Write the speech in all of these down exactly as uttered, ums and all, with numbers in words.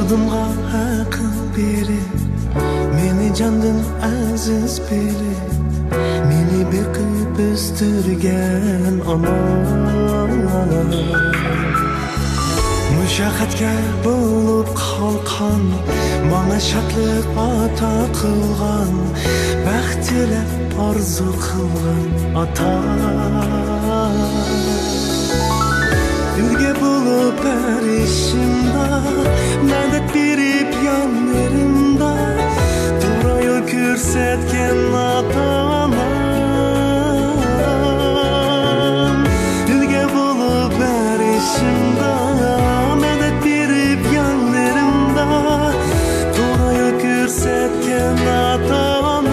قىزىمغا ھەقىڭ بېرىپ، مېنى جاندىن ئەزىز بىلىپ، مېنى بېقىپ ئۆستۈرگەن ئانا. مۇشەققەتكە بولۇپ قالقان، ماڭا شادلىق ئاتا قىلغان، بەخت تىلەپ ئارزۇ قىلغان ئاتا. ئۈلگە بولۇپ ھەر ئىشىمدا، مەدەت بېرىپ يانلىرىمدا، توغرا يول كۆرسەتكەن ئاتا-ئانام. ئۈلگە بولۇپ ھەر ئىشىمدا، مەدەت بېرىپ يانلىرىمدا، توغرا يول كۆرسەتكەن ئاتا-ئانام.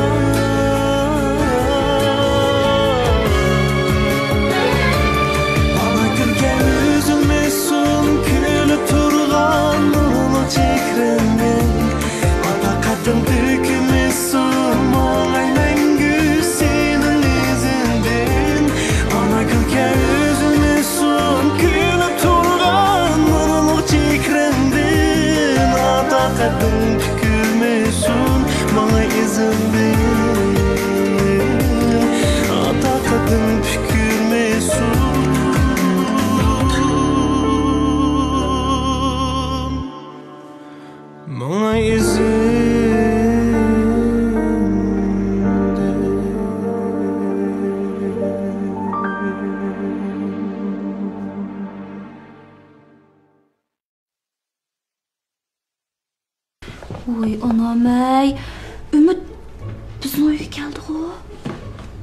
ماڭا كۈلكە ئۈزۈلمىسۇن، كۈلۈپ تۇرغان نۇرلۇق چېھرىڭدىن. ئاتا قەددىڭ تۆكۈلمىسۇن، ماڭاي مەڭگۈ سېنىڭ ئىزىڭدىن. ئانا كۈلكە ئۈزۈلمىسۇن، كۈلۈپ تۇرغان نۇرلۇق چېھرىڭدىن. ئاتا قەددىڭ پۈكۈلمىسۇن، ماڭا ئىزىڭدىن. ئاتا قەددىڭ پۈكۈلمىسۇن. ماڭا ئىزىڭدىن. ۋوي ئانام-ئەي، ئۈمىد بىزنىڭ ئۆيگە كەلدىغۇ.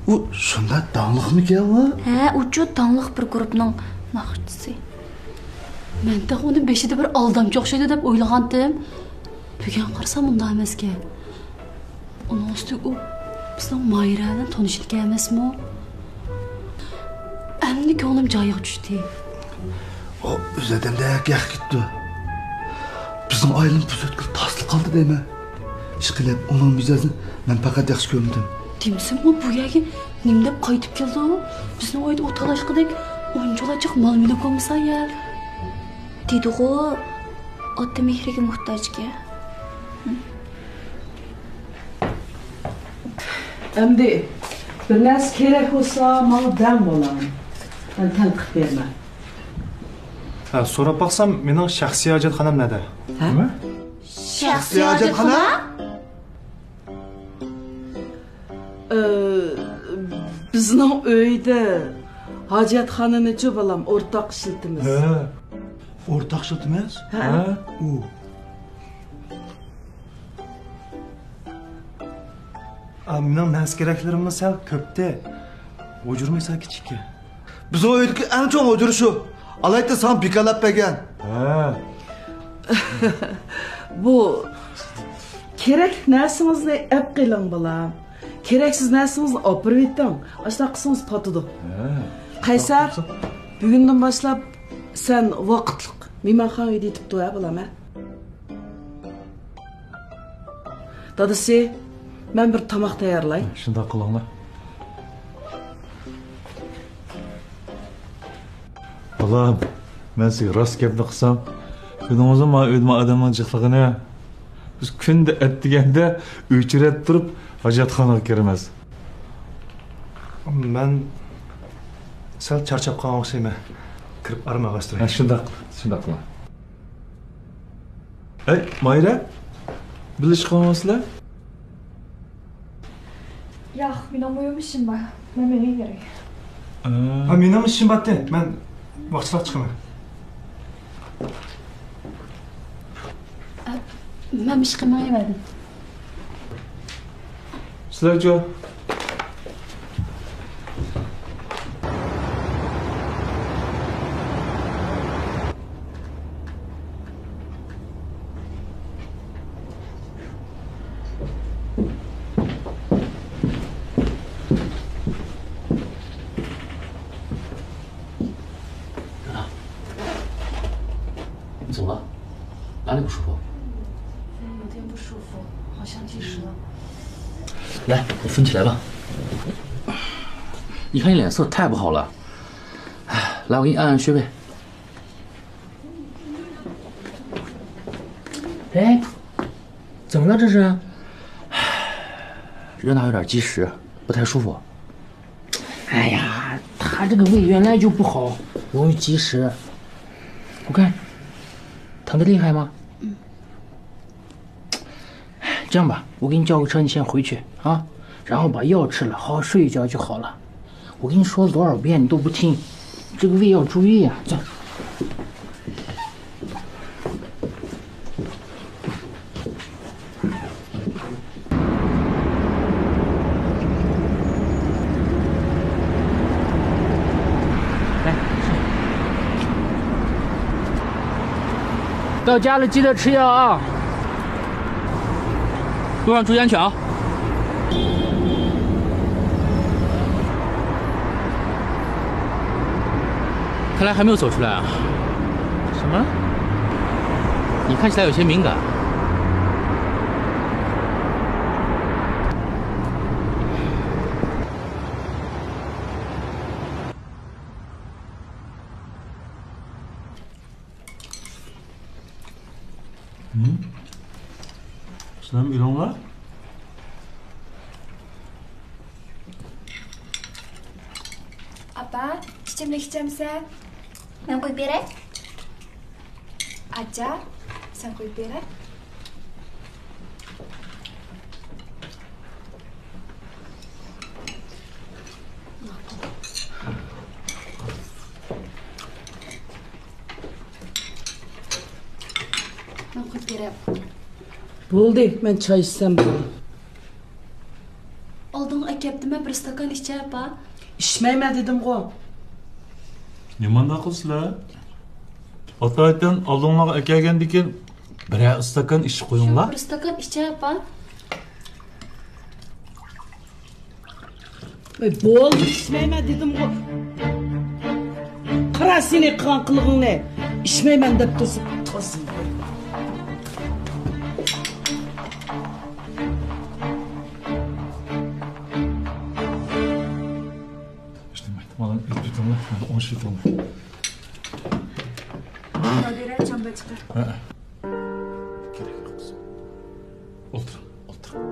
ئۇ شۇنداق داڭلىقمىكەن ئۇ؟ ھە، ئۇچۇ داڭلىق بىر گۇرۇپنىڭ ناخشىچىسى. مەن تېخى ئۇنى بېشىدا بىر ئالدامچى ئوخشايدۇ دەپ ئويلىغانتىم. بۈگۈن قارىسام ئۇنداق ئەمەسكەن. ئۇنىڭ ئۈستىگە ئۇ بىزنىڭ ماھىرە بىلەن تونۇش ئىكەن ئەمەسمۇ؟ ئەمدى كۆڭلۈم جايىغا چۈشتى. ئۇ ئۆز ئادەمدەك ياخشى كېتىپتۇ. بىزنىڭ ئائىلىمىز بۇ سۆتكىلى تاسلا قالدى دەيمەن. ئىشقىلىپ، ئۇنىڭ مىجەزىنى مەن پەقەت ياخشى كۆرمىدىم. دېمىسىمۇ بۇ يەرگە نېمە دەپ قايتىپ كەلدى؟ بىزنىڭ ئۆيدە ئۇ تالاشقۇدەك ئونچىلا جىق مال-مۈلۈك بولمىسا يا. دېدىغۇ، ئاتا مېھرىگە موھتاجكەن. ئەمدى بىر نەرسە كېرەك بولسا، ماڭا دەڭ بالام. مەن تەڭ قىلىپ بېرىمەن. ھە، سوراپ باقسام، مېنىڭ شەخسىي ھاجەتخانام نەدە؟ ھە؟ نېمە؟ شەخسىي ھاجەتخانا؟ ئى، بىزنىڭ ئۆيدە ھاجەتخانىنىچۇ بالام، ئورتاق ئىشلىتىمىز. ھە، ئورتاق ئىشلىتىمىز؟ ھە. ھە؟ ئۇ. ئا، مېنىڭ نەرسە كېرەكلىرىممۇ سەل كۆپتى. ھۇجرىمۇ سەل كىچىككەن. بىزنىڭ ئۆيدىكى ئەڭ چوڭ ھۇجرا شۇ. ئالايتە ساڭا بىكارلاپ بەرگەن. ھە. بۇ كېرەكلىك نەرسىڭىزنى ئەپ قېلىڭ، بالام. كېرەكسىز نەرسىڭىزنى ئاپىرىۋېتىڭ. ئاشۇنداق قىلسىڭىز پاتىدۇ. ھە. قەيسەر، بۈگۈندىن باشلاپ سەن ۋاقىتلىق مېھمانخانا ئۆيدە يېتىپ تۇر، ھە، بالام، ھە؟ دادىسى، مەن بىر تاماق تەييارلاي. شۇنداق قىلىڭلار. بالام، مەن سىزگە راست گەپنى قىلسام، كۆردىڭىزمۇ مانا ئۆيدە مانا ئادەمنىڭ جىقلىقىنى؟ بىز كۈندە ئەتىگەندە ئۆچرەتتۈرۈپ ھاجەتخانىغا كىرىمىز. مەن سەل چارچاپ قالغان ئوخشايمەن. كىرىپ ئارام ئالغاچ تۇراي. ھە، شۇنداق، شۇنداق قىلىڭ. ئەي، ماھىرە، بىللە چىقىۋالمامسىلەر؟ ياق، مېنىڭ مۇھىم ئىشىم بار. مەن مېڭىۋېرەي. ھە، مېنىڭ ئىشىم بارتى. مەن ۋاقچىلاپ چىقىمەن. ئە، مەن ئىشقا مېڭىۋەردىم. سىلەرچۇ؟ 哎，怎么了这是？热闹有点积食，不太舒服。哎呀，他这个胃原来就不好，容易积食。我看，疼得厉害吗？嗯。这样吧，我给你叫个车，你先回去啊，然后把药吃了，好好睡一觉就好了。我跟你说了多少遍，你都不听，这个胃要注意啊。走。来，到家了记得吃药啊。路上注意安全啊。看来还没有走出来啊。什么？你看起来有些敏感。 ھىم؟ سىلەرمۇ ئۆلۈڭلار. ئاپا، ئىچىملىك ئىچەمسەن؟ مەن قۇيۇپ بېرەي. ئاچا، سەن قۇيۇپ بېرە. مەن قۇيۇپ بېرەي. بولدى، مەن چاي ئىچسەم بولدى. ئالدىڭغا ئەكەپتىمەن، بىر ئىستاكان ئىچە، ئاپا. ئىچمەيمەن دېدىمغۇ. نېمانداق قىلىسىلەر؟ ئاتايتىن ئالدىڭلارغا ئەكەلگەندىن كېيىن بىرەر ئىستاكان ئىچىپ قويۇڭلار. بىر ئىستاكان ئىچە، ئاپا. ۋاي، بولدى، ئىچمەيمەن دېدىمغۇ. قارا سېنى قىلغان قىلىقىڭنى. ئىچمەيمەن دەپ تۇرسا. ئىشلىمەيدۇ. مانا ئېلىپ كېتىڭلار. مانا ئوڭشىۋېتىڭلار. نادىرە، چامدا چىقار. ھە. كېرەك يوق، قىزىم. ئولتۇرۇڭ، ئولتۇرۇڭ.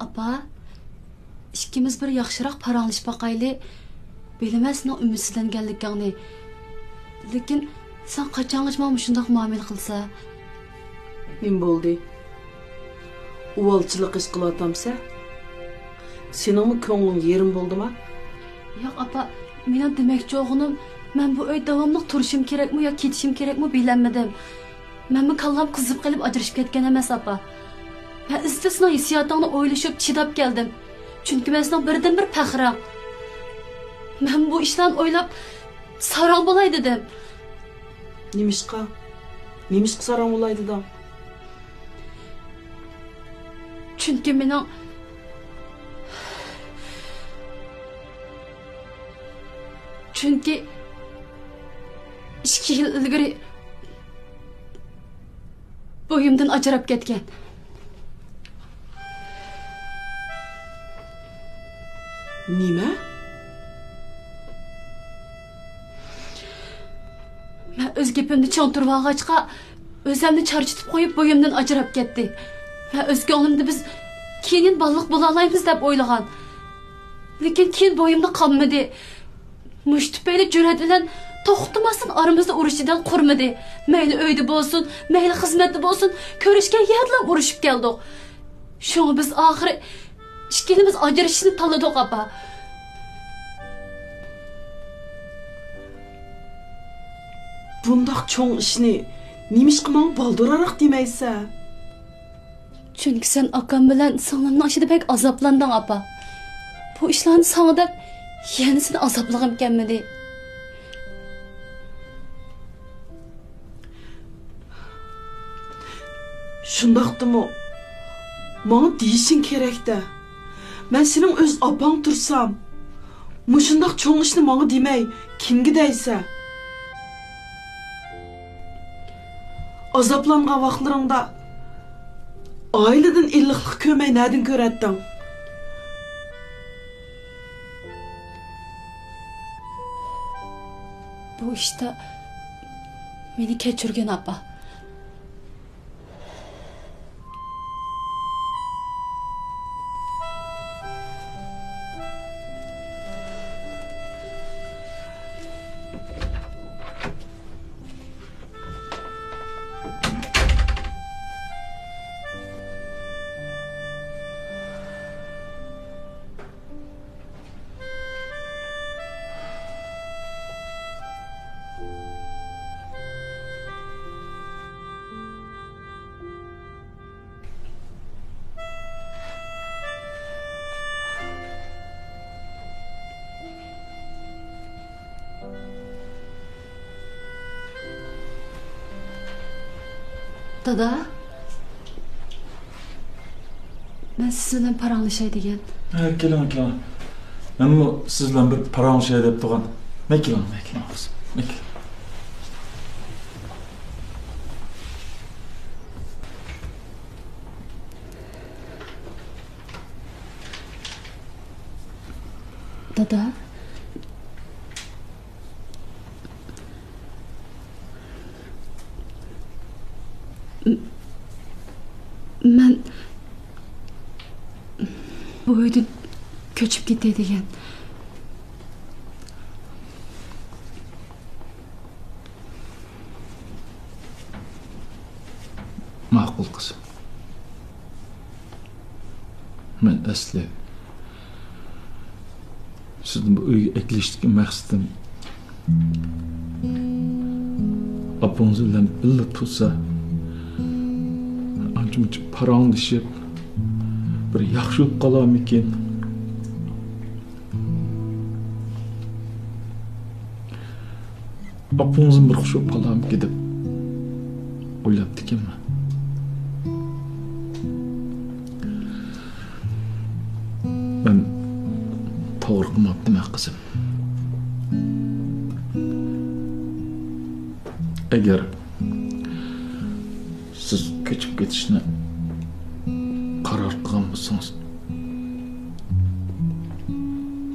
ئاپا، ئىككىمىز بىر ياخشىراق پاراڭلىشىپ باقايلى. بىلىمەن سېنىڭ ئۈمىدسىزلەنگەنلىكىڭنى. لېكىن سەن قاچانغىچە ماڭا مۇشۇنداق مۇئامىلە قىلىسەن؟ نېمە بولدى؟ ئۇۋالچىلىق ھېس قىلىۋاتامسەن؟ سېنىڭمۇ كۆڭلۈڭ يېرىم بولدىما؟ ياق، ئاپا، مېنىڭ دېمەكچى بولغىنىم، مەن بۇ ئۆيدە داۋاملىق تۇرۇشۇم كېرەكمۇ يا كېتىشىم كېرەكمۇ بىلەلمىدىم. مەنمۇ كاللام قىزىپ قېلىپ ئاجرىشىپ كەتكەن ئەمەس، ئاپا. مەن ئىزچىل سېنىڭ ھېسسىياتىڭنى ئويلىشىپ، چىداپ كەلدىم. چۈنكى مەن سېنىڭ بىردىنبىر پەخرىڭ. مەن بۇ ئىشلارنى ئويلاپ، ساراڭ بولاي دېدىم. نېمىشقا؟ نېمىشقا ساراڭ بولاي دېدىڭ؟ چۈنكى مېنىڭ، چۈنكى ئىككى يىل ئىلگىرى بويۇمدىن ئاجراپ كەتكەن. نېمە؟ مەن ئۆز گېپىمدە چىڭ تۇرۇۋالغاچقا، ئۆزۈمنى چارچىتىپ قويۇپ، بويۇمدىن ئاجراپ كەتتى. مەن ئۆز كۆڭلۈمدە بىز كېيىن بالىلىق بولالايمىز دەپ ئويلىغان. لېكىن كېيىن بويۇمدا قالمىدى. مۇشۇ تۈپەيلى جۈرئەت بىلەن توختىماستىن ئارىمىزدا ئۇرۇش جېدەل قۇرمىدى. مەيلى ئۆيدە بولسۇن، مەيلى خىزمەتتە بولسۇن، كۆرۈشكەن يەردىلا ئۇرۇشۇپ كەلدۇق. شۇڭا بىز ئاخىرى ئىككىلىمىز ئاجرىشىشنى تاللىدۇق، ئاپا. بۇنداق چوڭ ئىشنى نېمىشقا ماڭا بالدۇرراق دېمەيسەن؟ چۈنكى سەن ئاكام بىلەن سىڭلىمنىڭ ئىچىدە بەك ئازابلاندىڭ، ئاپا. بۇ ئىشلارنى ساڭا دەپ يەنە سېنى ئازابلىغۇم كەلمىدى. شۇنداقتىمۇ، ماڭا دېيىشىڭ كېرەك-دە. مەن سېنىڭ ئۆز ئاپاڭ تۇرسام، مۇشۇنداق چوڭ ئىشنى ماڭا دېمەي، كىمگە دەيسەن؟ ئازابلانغان ۋاقىتلىرىڭدا ئائىلىدىن ئىللىقلىق كۆرمەي نەدىن كۆرەتتىڭ؟ بۇ ئىشتا مېنى كەچۈرگىن، ئاپا. دادا، مەن سىز بىلەن پاراڭلىشاي دېگەن. ھە، كېلىڭ، كېلىڭ. مەنمۇ سىز بىلەن بىر پاراڭلىشاي دەپ تۇرغان. مەن كېلىڭ، مەن كېلىڭ، قىزىم. مەن كېلىڭ. دادا. مەن بۇ ئۆيدىن كۆچۈپ كېتەي دېگەن. ماقۇل، قىزىم. مەن ئەسلى سىزنى بۇ ئۆيگە ئەكېلىشتىكى مەقسىتىم، ئاپىڭىز بىلەن بىللە تۇرسا، ئانچە-مۇنچە پاراڭلىشىپ، بىر ياخشى بولۇپ قالارمىكىن؟ ئاپىڭىزمۇ بىر خۇش بولۇپ قالارمىكىن دەپ ئويلاپتىكەنمەن. مەن توغرا قىلماپتىمەن، قىزىم. ئەگەر سىز كۆچۈپ كېتىشنى قارار قىلغان بولسىڭىز،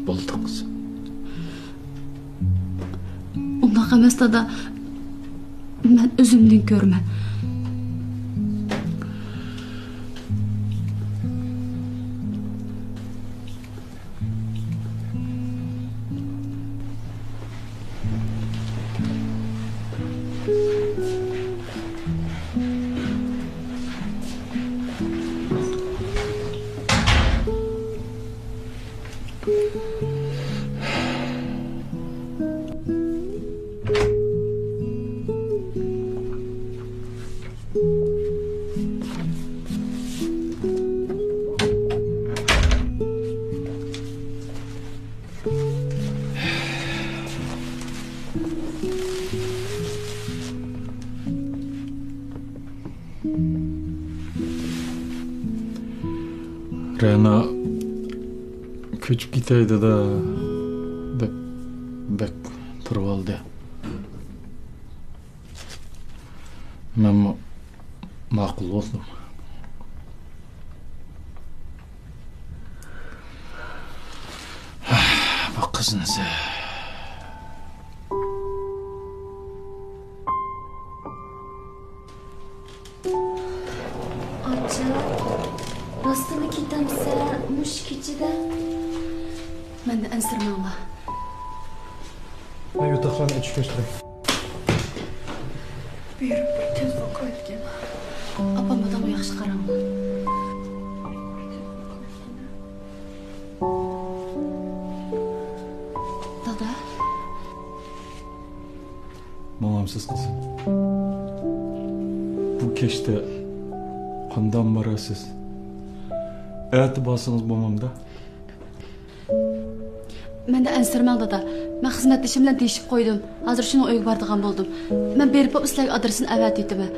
بولدى، قىزىم. ئۇنداق ئەمەس، دادا. مەن ئۆزۈمدىن كۆرىمەن. رەنا كۆچۈپ كېتەي دېدى، دەپ بەك تۇرۇۋالدى. مەنمۇ ماقۇل بولدۇم. بۇ قىزنى سە- ئاچا، راستلا كېتەمسە مۇشۇ كېچىدە؟ مەندىن ئەنسىرىمەڭلار. مەن ياتاقلارنى ئېچىپ كۆرسىتەي. بۇيرۇپ بىر تېلېفون قىلىۋەتكەن. ئاپام دادامغا ياخشى قاراڭلار. دادا. ماڭامسىز، قىزىم؟ بۇ كەچتە قانداق باراسىز؟ ئەتە بارسىڭىز بولمامدا؟ مەندىن ئەنسىرىمەڭ، دادا. مەن خىزمەتدىشىم بىلەن دېيىشىپ قويدۇم. ھازىر شۇنىڭ ئۆيىگە بارىدىغان بولدۇم. مەن بېرىپلا سىلەرگە ئادرېسىنى ئەۋەتىۋېتىمەن.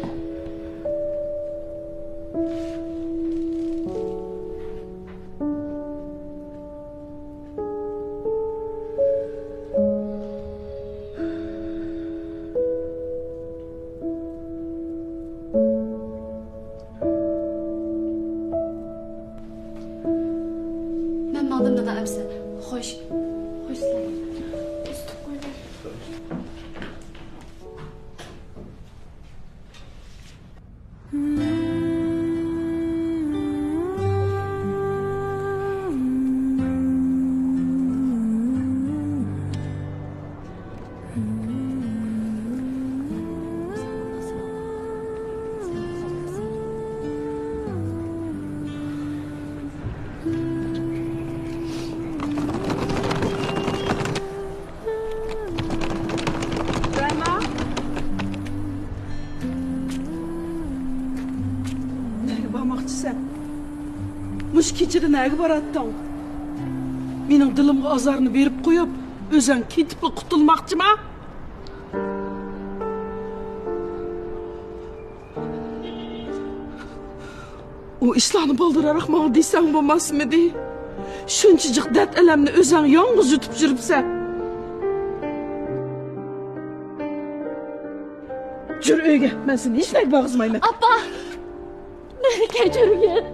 ئالدىم دادا ئەمسە. خوش. خوش سىلەرگە. ئۇزىتىپ قويدۇم. نەگە بارماقچىسەن؟ مۇشۇ كېچىدە نەگە باراتتىڭ؟ مېنىڭ دىلىمغا ئازارنى بېرىپ قويۇپ، ئۆزۈڭ كېتىپلا قۇتۇلماقچىما؟ ئۇ ئىشلارنى بالدۇرراق ماڭا دېسەڭ بولماسمىدى؟ شۇنچە جىق دەرد-ئەلەمنى ئۆزۈڭ يالغۇز يۇتۇپ يۈرۈپسەن. يۈر ئۆيگە، مەن سېنى ھېچ نەگە بارغۇزمايمەن. ئاپا! مېنى كەچۈرگىن.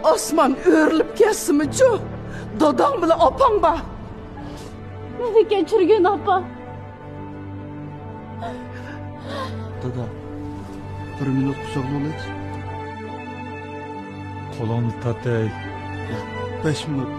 ئاسمان ئۆرۈلۈپ كەتسىمۇچۇ، داداڭ بىلەن ئاپاڭ بار. مېنى كەچۈرگىن، ئاپا. دادا، بىر مىنۇت قۇچاقلىۋالايچۇ. قولۇڭنى تارتاي. بەش مىنۇت.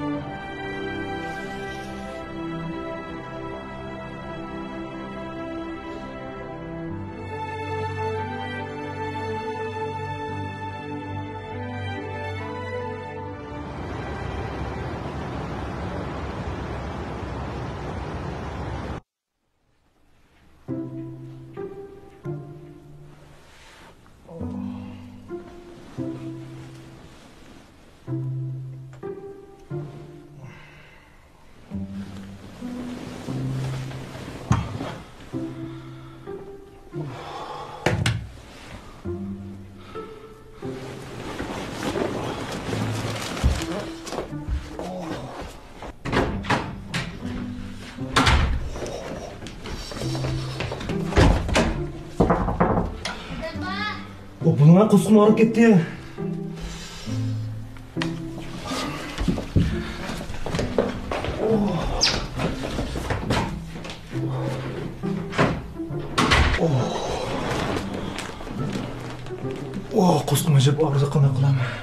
ئۇ بۇنىڭغا قۇسقۇم ئاغرىپ كەتتى. ئوھ، قۇسقۇم ئېچىپ ئاغرىدى، قانداق قىلامەن؟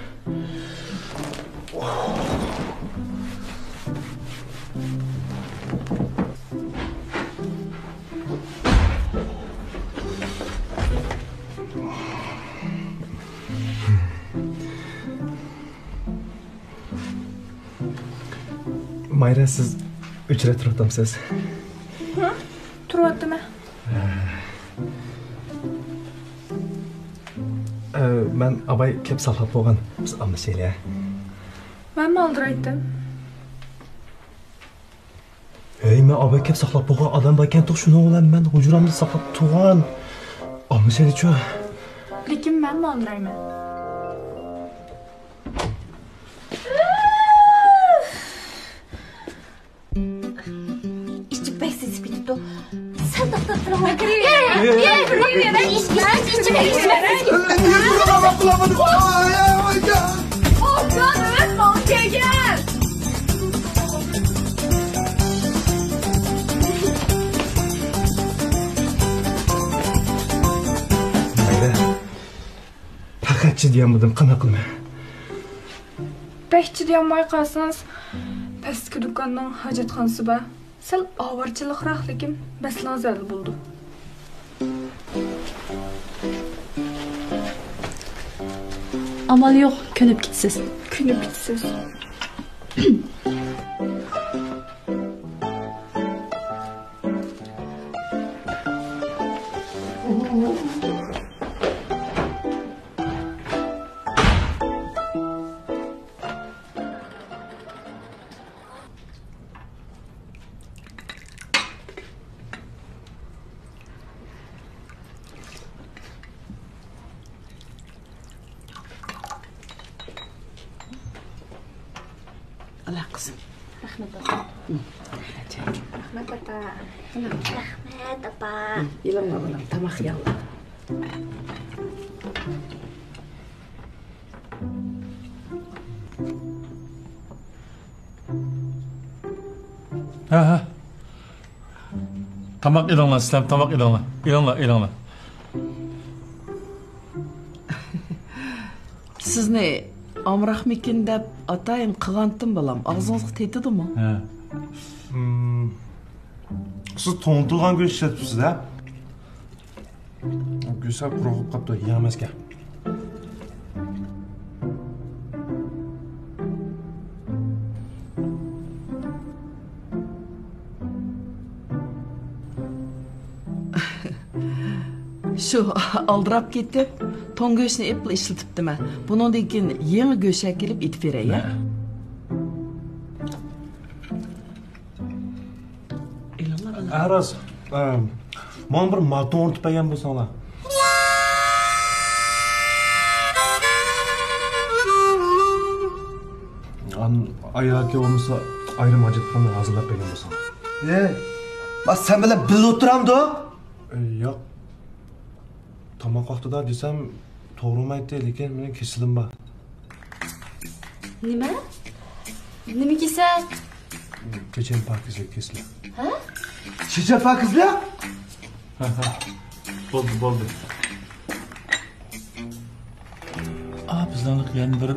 مايرا، سىز ئۆچرەتتە تۇرۇۋاتامسىز؟ ھە، تۇرۇۋاتىمەن. ئە، مەن ئاباي كەپ ساقلاپ بولغان، بىز ئالمىشايلى. مەنمۇ ئالدىرايتتىم. ھەي، مەن ئاباي كەپ ساقلاپ بولغان ئادەم باركەن، شۇنىڭ بىلەن مەن ھۇجرامدا ساقلاپ تۇرغان. ئالمىشايلىچۇ. لېكىن مەنمۇ ئالدىرايمەن. ئىچى بەك سېسىپ كېتىپتۇ. سەل توختاپ تۇرۇڭلار. پەقەت چىدىيالمىدىم، قانداق قىلىمەن؟ بەك چىدىيالماي قالسىڭىز، پەستىكى دۇكاننىڭ ھاجەتخانىسى بار. سەل ئاۋارىچىلىقراق، لېكىن مەسىلىڭىز ھەل بولىدۇ. ئامال يوق، كۆنۈپ كېتىسىز. كۆنۈپ كېتىسىز. قىزىم. رەھمەت، ئاپا. رەھمەت، ئاپا. رەھمەت، ئاپا. ئېلىڭلار، بالام، تاماق يەڭلار. ھە، ھە. تاماق ئېلىڭلار، سىلەر تاماق ئېلىڭلار. ئېلىڭلار، ئېلىڭلار. سىزنى ئامراقمىكىن دەپ ئاتايىن قىلغانتىم، بالام. ئاغزىڭىزغا تېتىدىمۇ؟ ھە. مم. سىز توڭدۇرغان گۆش ئىشلەتتىمسىز، ھە؟ گۆش سەل قۇرۇق بولۇپ قاپتۇ، يېڭى ئەمەسكەن. شۇ ئالدىراپ كېتىپ، توڭ گۆشنى ئېپلا ئىشلىتىپتىمەن. بۇنىڭدىن كېيىن يېڭى گۆش ئەكېلىپ ئېتىپ بېرەي، ھە؟ ئېلىڭلار، بالام. ھە، راست. ئە، ماڭا بىر ماتون ئۇرتۇپ بەرگەن بولساڭلار. ئان-، ئاياكى بولمىسا، ئايرىم ھاجەتخانا ھازىرلاپ بەرگەن بولساڭلار. ئەي، ما سەن بىلەن بىللە ئولتۇرامدۇ؟ ئە، ياق. تاماق ۋاقتىدا دېسەم توغرا بولمايتتى، لېكىن مېنىڭ كېسىلىم بار. نېمە؟ نېمە كېسەل؟ چېچەن پاكىزلىق كېسىلى. ھە؟ چېچەن پاكىزلىق؟ ھە، ھە. بولدى، بولدى. ئا، بىزنىڭ يەنە بىر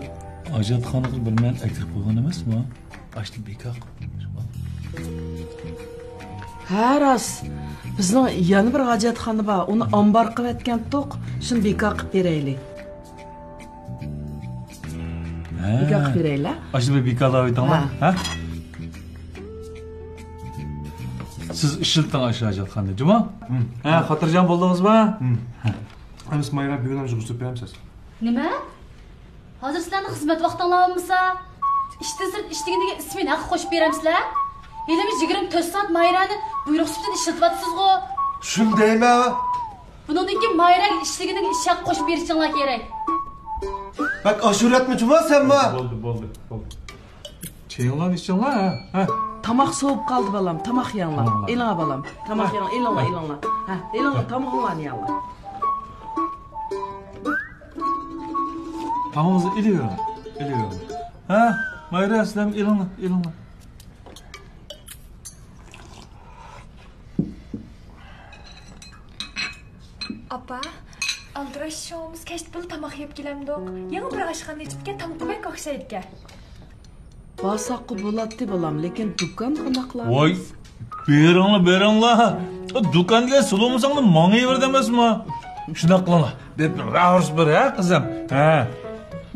ھاجەتخانىغا بىر مەن ئەكىرىپ قويغان ئەمەسمۇ؟ ئاشۇنى بىكار قىلىپ بېرىپ ئال. ھە، راست. بىزنىڭ يەنە بىر ھاجەتخانا بار. ئۇنى ئامبار قىلىۋەتكەنتۇق. شۇنى بىكار قىلىپ بېرەيلى. ھە. بىكار قىلىپ بېرەيلى. ئاشۇنى بىر بىكارلاپ ئېيتىڭلار. ھە. ھە؟ سىز ئىشلىتىڭ ئاشۇ ھاجەتخانىنى، جۇمۇ؟ ھە، خاتىرجەم بولدىڭىزمۇ؟ ھە. ئەمىسە مايرا بۈگۈن ھەم يىغىشتۇرۇپ بېرەمسىز؟ نېمە؟ ھازىر سىلەرنىڭ خىزمەت ۋاقتىڭلار بولمىسا، ئىشتىن سىرت ئىشلىگىنىگە ئىسمىنى ھەققە قوشۇپ بېرەمسىلەر؟ ھېلىمۇ يىگىرمە تۆت سائەت ماھىرەنى بۇيرۇق سۈپىتىدە ئىشلىتىۋاتىسىزغۇ؟ شۇنى دەيمەن. بۇنىڭدىن كېيىن ماھىرەگە ئىشلىگىنىگە ئىش ھەققى قوشۇپ بېرىشىڭلار كېرەك. بەك ئاشۇرۇۋەتمە جۇمۇ سەنمۇ. بولدى، بولدى، بولدى. چېيىڭلارنى ئىچىڭلار، ھە، ھە. تاماق سوۋۇپ قالدى، بالام، تاماق يەڭلار. ئېلىڭلار، بالام، تاماق يەڭ، ئېلىڭلار، ئېلىڭلار. ھە، ئېلىڭلار، تامىقىڭلارنى يەڭلار. تامىقىڭىزنى ئېلىۋېرىڭ، ئېلىۋېرىڭ. ھە، مايرا، سىلەرمۇ ئېلىڭلار، ئېلىڭلار. ئاپا، ئالدىراش شۇڭىمىز كەچتە بىللە تاماق يەپ كېلەمدۇق؟ يېڭى بىر ئاشخانا ئېچىپتىكەن، تامىقى بەك ئوخشايدىكەن. بارساققۇ بولاتتى، بالام، لېكىن دۇكان قانداق قىلارمىز؟ ۋاي، بېرىڭلار، بېرىڭلار. دۇكان دېگەن سولىمىساڭلار ماڭىۋېرىدۇ ئەمەسمۇ؟ شۇنداق قىلىڭلار. بىر، بىر راۋۇرۇس بىر، ھە، قىزىم؟ ھە.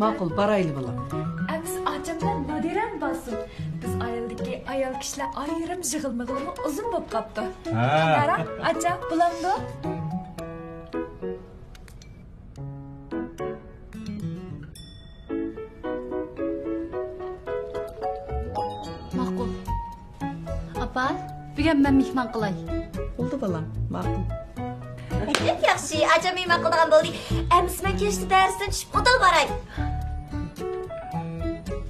ماقۇل، بارايلى، بالام. ئەمىسە ئاچام بىلەن نادىرەمۇ بارسۇن. بىز ئائىلىدىكى ئايال كىشىلەر ئايرىم يىغىلمىغىلىمۇ ئۇزۇن بولۇپ قاپتۇ. ھە. نارا، ئاچا، بولامدۇ؟ ماقۇل. ئاپا، بۈگۈن مەن مېھمان قىلاي. بولدى، بالام، ماقۇل. بەك ياخشى، ئاچام مېھمان قىلىدىغان بولدى. ئەمىسە مەن كەچتە دەرستىن چۈشۈپ ئۇدۇل باراي.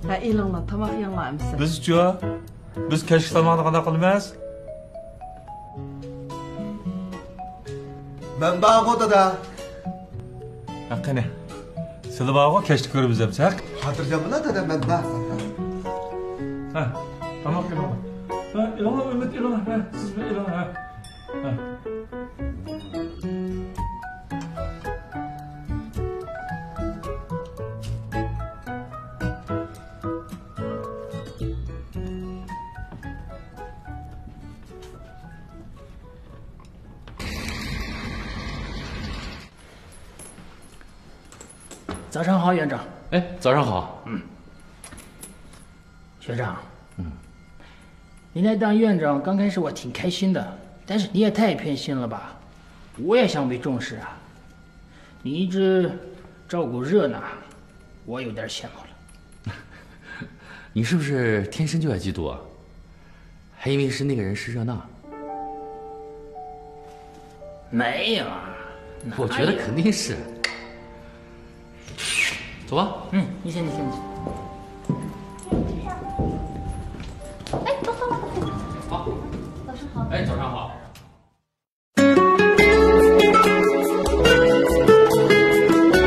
ھە، ئېلىڭلار، تاماق يەڭلار ئەمىسە. بىزچۇ؟ بىز كەچلىك تاماقنى قانداق قىلىمىز؟ مەن بارغۇ، دادا. ھە، قېنى. سىلى بارغۇ، كەچتە كۆرىمىز دەپسەن. خاتىرجەم بولا، دادا، مەن بار. ھە، تاماق ئېلىڭلار. ھە، ئېلىڭلار، ئۈمىد ئېلىڭلار. ھە، سىز بىر ئېلىڭلار. ھە. ھە. ھە. 早上好，院长。哎，早上好。嗯。学长，嗯。你来当院长，刚开始我挺开心的，但是你也太偏心了吧？我也想被重视啊。你一直照顾热娜，我有点羡慕了。你是不是天生就爱嫉妒啊？还以为是那个人是热娜。没有啊，我觉得肯定是。走吧。嗯，你先，你先，你先。哎，早上好。